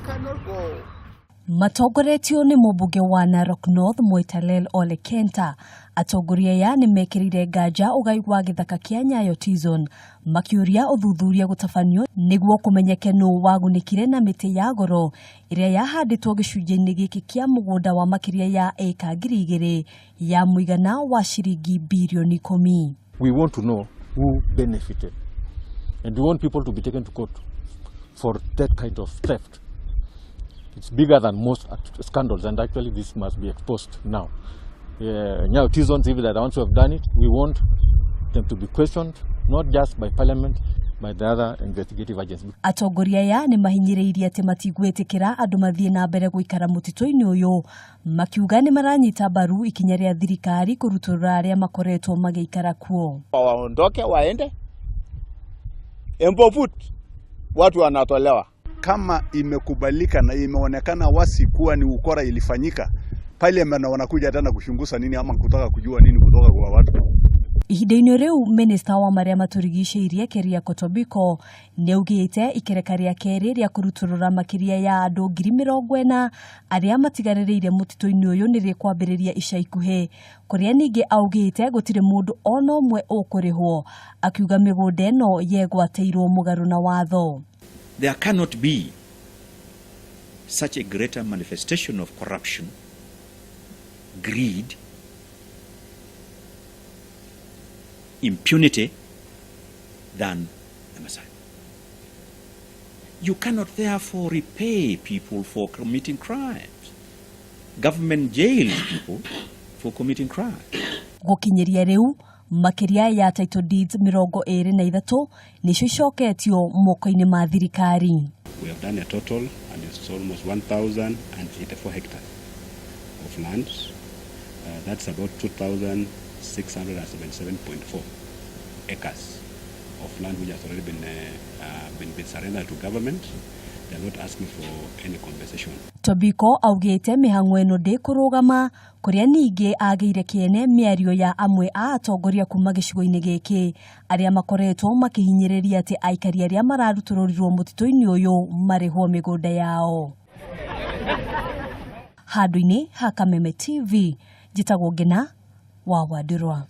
cannot go. Matongoretio nĩ mũmbunge wa Narok North Moitalel Ole Kenta, atongoria aya nĩ mekĩrĩire nganja ũgai wa gĩthaka kĩa Nyayo T-Zone makiũria ũthuthuria gũtabanio nĩguo kũmenyeke nũ wagunĩkire na mĩtĩ ya goro ĩrĩa yahandĩtwo gĩcunjĩ-inĩ gĩkĩ kĩa mũgũnda wa makĩria ya ĩka 2000 ya mũigana wa ciringi birioni 10. We want to know who benefited, and we want people to be taken to court for that kind of theft. It's bigger than most scandals, and actually this must be exposed now. Nyayo T-Zones, if they're the ones who have done it, we want them to be questioned, not just by Parliament, by the other investigative agencies. Atongoria aya nĩ mahinyĩrĩirie atĩ matigwĩtĩkĩra andũ mathiĩ na mbere gũikara mũtitũ-inĩ ũyũ, makiuga nĩ maranyita mbaru ikinya rĩa thirikari kũrutũrũra arĩa makoretwo magĩikara kuo. Waondoke waende Embobut, watu wanatolewa. Kama imekubalika na imeonekana wasi kuwa ni ukora ilifanyika, parliament wanakuja tena kuchunguza nini ama kutaka kujua nini kutoka kwa watu? Ihinda-inĩ rĩu minista wa marĩa matũrigicĩirie Keriako Tobiko nĩaugĩte ikereka rĩa kerĩ rĩa kũrutũrũra makĩria ya andũ 40,000 arĩa matigarĩrĩire mũtitũ-inĩ ũyũ nĩ rĩkwambĩrĩria ica ikuhĩ, kũrĩa ningĩ augĩte gũtirĩ mũndũ ona ũmwe ũkũrĩhwo, akiuga mĩgũnda ĩno yegwatĩirwo mũgarũ na watho. There cannot be such a greater manifestation of corruption, greed, impunity than the Maasai. You cannot therefore repay people for committing crimes. Government jails people for committing crimes. Gũkinyĩria rĩu makĩria ya title deeds 23 nĩcio icoketio moko-inĩ ma thirikari. We have done a total, and it's almost 1,084 hectares of land. That's about 2,677.4 acres of land which has already been surrendered to government. They are not asking for any compensation. Tobiko augĩte mĩhang'o ĩno ndĩkũrũgama, kũrĩa ningĩ agĩire kĩene mĩario ya amwe a atongoria kuma gĩcigo-inĩ gĩkĩ arĩa makoretwo makĩhinyĩrĩria atĩ aikari arĩa mararutũrũrirwo mũtitũ-inĩ ũyũ marĩhwo mĩgũnda yao. Handũ-inĩ ha Kameme TV, njĩtagwo Ngina wa Wandirwa.